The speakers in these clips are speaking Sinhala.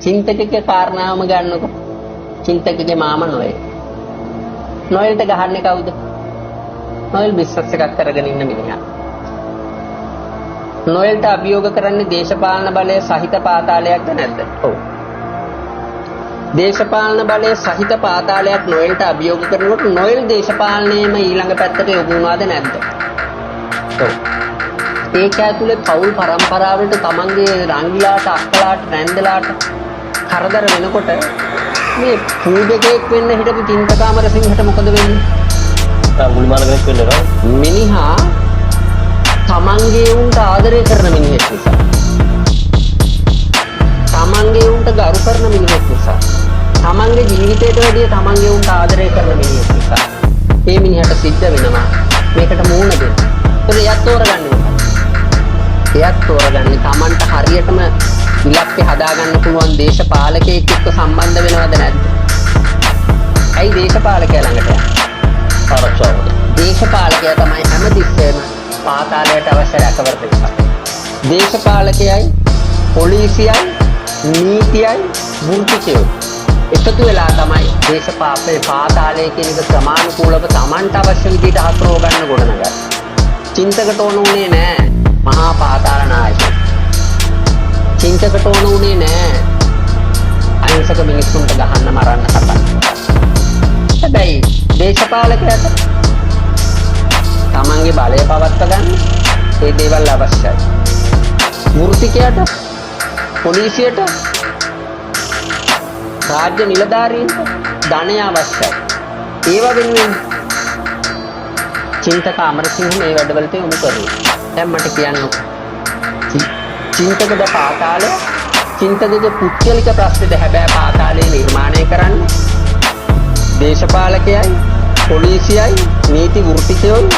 චින්තකගේ කාරණාවම ගන්නකො. චින්තකගේ මාමා නොයෙල්. නොයෙල්ට ගහන්නේ කවුද? නොයෙල් බිස්නස් එකක් කරගෙන ඉන්න මිනිහා. නොයෙල්ට අභියෝග කරන්නේ දේශපාලන බලය සහිත පාතාලයක්ද නැද්ද? ඔව්. දේශපාලන බලය සහිත පාතාලයක් නොයෙල්ට අභියෝග කරනකොට නොයෙල් දේශපාලනයේම ඊළඟ පැත්තට යොමු වුණාද නැද්ද? ඔව්. ඒක ඇතුලේ පවුල් පරම්පරාවලට තමන්ගේ රංගිලාට, අක්කලාට, නැන්දලාට කරදර වෙනකොට මේ පූජකයෙක් වෙන්න හිටපු චින්තක අමරසිංහට මොකද වෙන්නේ? අඟුලිමාල කෙනෙක් වෙන්න වෙනවා. මිනිහා තමන්ගේ උන්ට ආදරය කරන මිනිහෙක් නිසා, තමන්ගේ උන්ට ගරු කරන මිනිහෙක් නිසා, තමන්ගේ ජීවිතයට වැඩිය තමන්ගේ උන්ට ආදරය කරන මිනිහෙක් නිසා මේ මිනිහට සිද්ධ වෙනවා මේකට මූණ දෙන්න. ඒත් එයත් තෝරගන්නේ මොකක්ද? එයත් තෝරගන්නේ තමන්ට හරියටම ඉලක්කය හදාගන්න පුළුවන් දේශපාලකයෙක් එක්ක සම්බන්ධ වෙනවද නැද්ද? ඇයි දේශපාලකයා ළඟට යන්නේ? ආරක්ෂාවට. දේශපාලකයා තමයි හැමතිස්සෙම පාතාලයට අවශ්‍ය රැකවරණය එකක්. දේශපාලකයයි, පොලිසියයි, නීතියයි, වෘත්තිකයෝ එකතු වෙලා තමයි දේශපාලනේ පාතාලය කියන එක ක්‍රමානුකූලව තමන්ට අවශ්‍ය විදිහට හසුරව ගන්න ගොඩනගන්නේ. චින්තකට ඕන උනේ නෑ මහා පාතාල නායකයෙක්. චින්තකට ඕන උනේ නෑ අහිංසක මිනිස්සුන්ට ගහන්න මරන්න කතා. හැබැයි දේශපාලකයාට තමන්ගේ බලය පවත්වා ගන්න ඒ දේවල් අවශ්‍යයි. වෘත්තිකයාට, පොලිසියට, රාජ්‍ය නිලධාරීන්ට ධනය අවශ්‍යයි. ඒවා වෙනුවෙන් චින්තක අමරසිංහ මේ වැඩවලට යොමු කරනවා. දැන් මට කියන්නකෝ. චින්තකද පාතාලය, චින්තකගේ පුද්ගලික ප්‍රශ්නද හැබැයි පාතාලය නිර්මාණය කරන්න දේශපාලකයයි, පොලිසියයි, නීති වෘත්තිකයෝයි,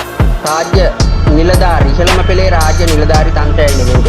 රාජ්‍ය නිලධාරි, ඉහළම පෙළේ රාජ්‍ය නිලධාරි තන්ත්‍රයයි නෙමෙයිද?